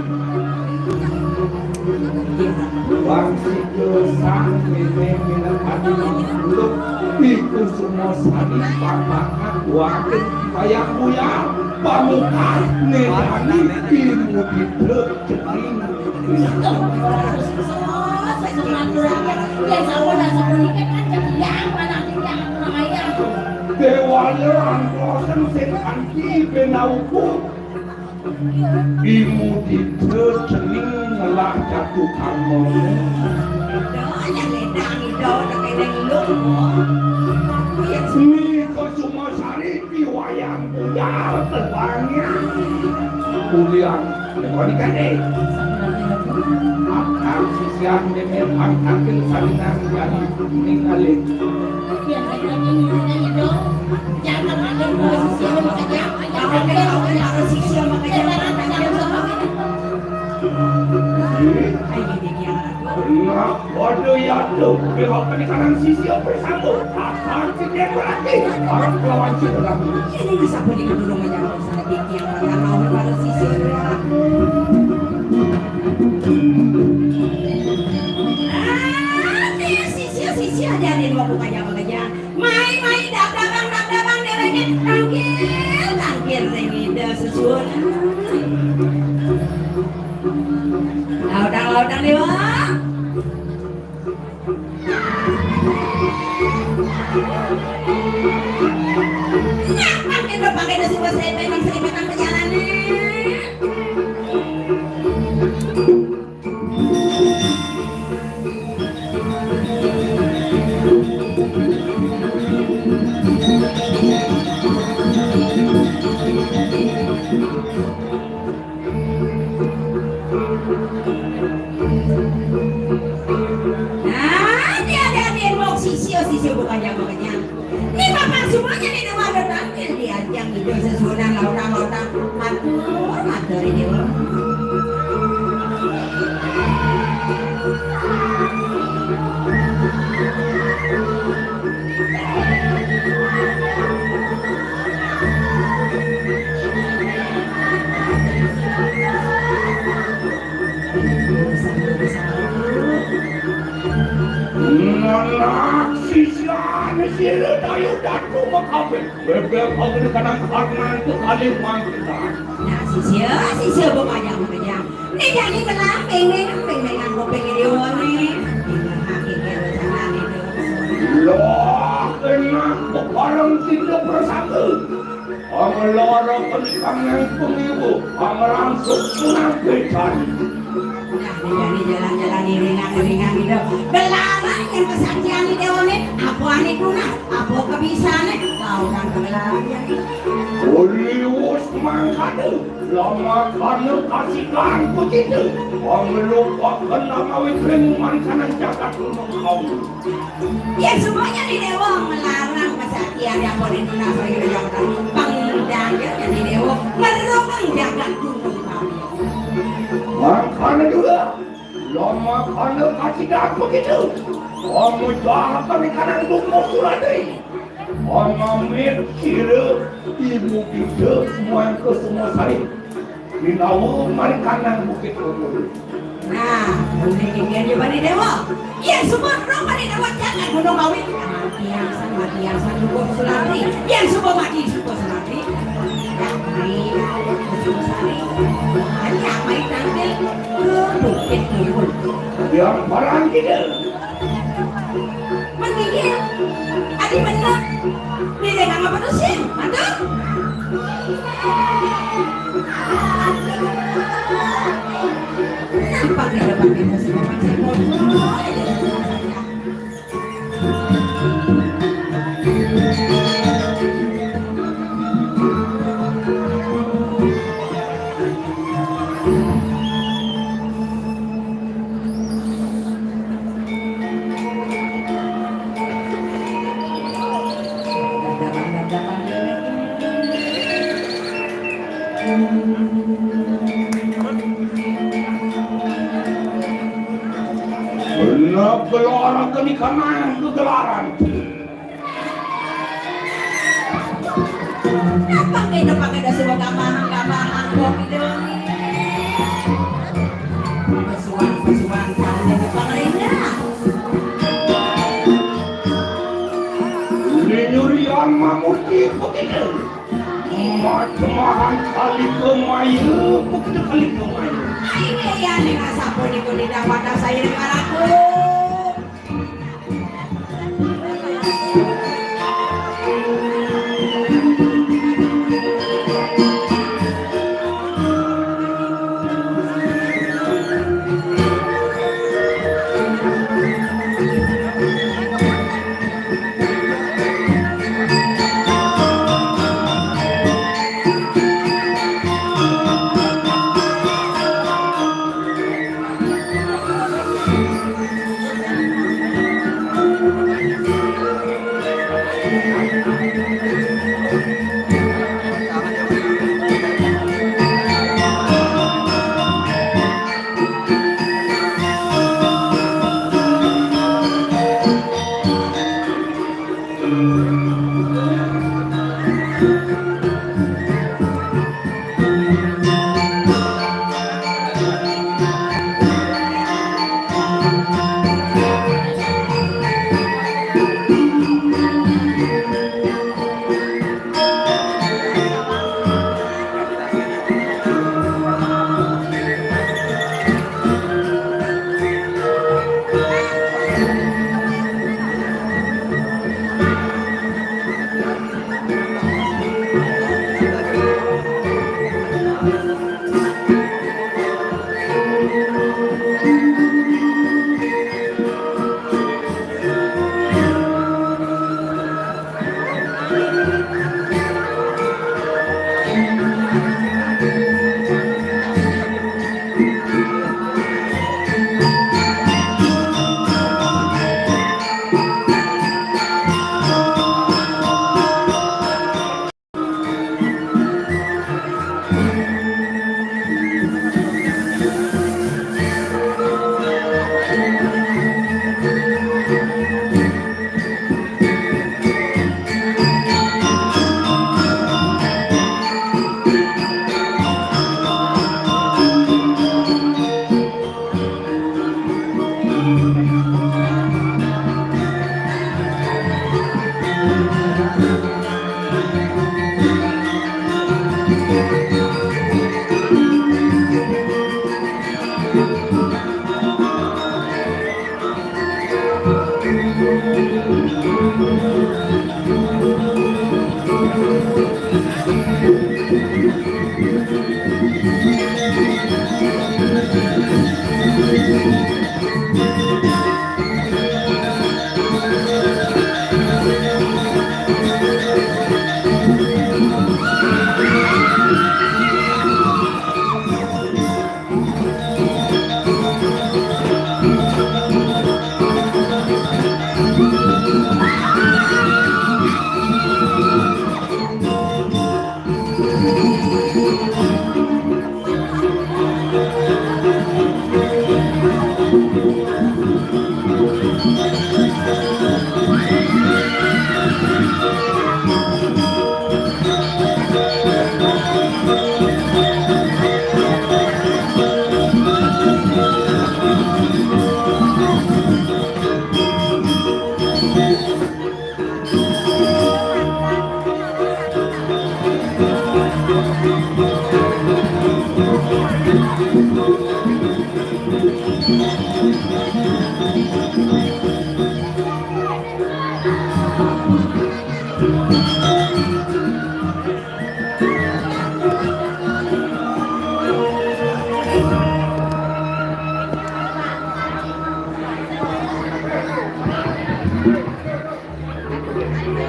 Wangsi gesang mene minakadi miluh iku sumber sari papakan wakin Iwayan Tuyal. Pamungkas nedani ilmu didek cening. Dewala angkosen sing kanthi benauku. Imu didek cening ngelah jatuh karma. Nika Sumasari piwayang budal tebangi. Ulian Konikane. Akar sisian dene pangkatin salinan jani ningalin. Jangan ada sisian makanya. Jangan ada sisian makanya. Ayo, Dek, ya. Nah, waduh, ya, tuh. Belok ke kanan sisi, apa sambung? Asal si Dek berarti. Orang lawan si berarti. Ini bisa pergi ke gunung aja, nggak usah Dek, ya. Nggak mau kalau sisi. Ah, dia sisi, sisi aja, dia dua buka jam aja. Mai, mai, dabdabang, dabdabang, derenge, tangkil, tangkil, ring Ida sesuwun. Laudang, laudang, Dewa. Nah, makin depan, makin depan, seribu, seribu, seribu, seribu, seribu, Nah, tiada di sisio, sisio bukan jago kenyang. Ini bapak semuanya nih, nama ada tampil di aja. Iku sesuunan lautang-lautang. Matur, matur iki. Anak sisian sira dayu datu makabeh. Bebek aku kanang karna itu kali mangkitan. Nah, sisia, sisia bepajang-pajang. Ini jadi belah, pengeng, pengeng aku pengen diwone. Pengeng aku kayak jalan itu. Loh, enak bebareng tidak bersangka. Pengelara kenikang yang pengibu, pangerangsuk punang becari. Nah, ini jadi jalan-jalan iringan-iringan gitu. Belarang yang kesaktian di dewane, apa ane tunah, apa kebisane, kau kan belarang. Uliwus mangkane, lama kana kasihan begitu. Pengelupakan nama witring mangkanan jagat gunung kau. Yen supaya ni dewa ngelarang kesaktian yang boleh nunas lagi yang pengundang ya jadi dewa ngerukang jagat gunung kami. Mangkane juga, lama kana kasihan begitu. Kamu jahat kami kanan bungkus sulade. Pamamit sira ibu kita mangko semua sari. Dinawa mari kanang Bukit Umur. Nah, mungkin ingin juga di dewa. Iya, semua orang pada dewa jangan gunung kawin. Mati yang san, mati yang san, dukung sulari. Iya, semua mati, semua sulari. Ya, mari, semua sari. Hanya main tampil ke Bukit Umur. Yang parang kita. Mendingin, adi bener. Dia nggak apa tuh sih, mantap. Kenapa dia pakai musik, pakai musik? Benar, gelaran kami kanang kegelaran. Napa kena pakai dasi bagamahang-gamahang kok gitu? Pesuan-pesuan kalau dia kepala indah. Ini nyurian mamurti begitu. Macemahan kali kemaya, begitu kali kemaya. Ini ya nih rasa pun ikut tidak pada saya dengan aku.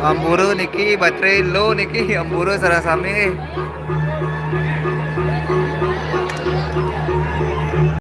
Amburu niki, baterai low niki, amburu sareng sami nggih.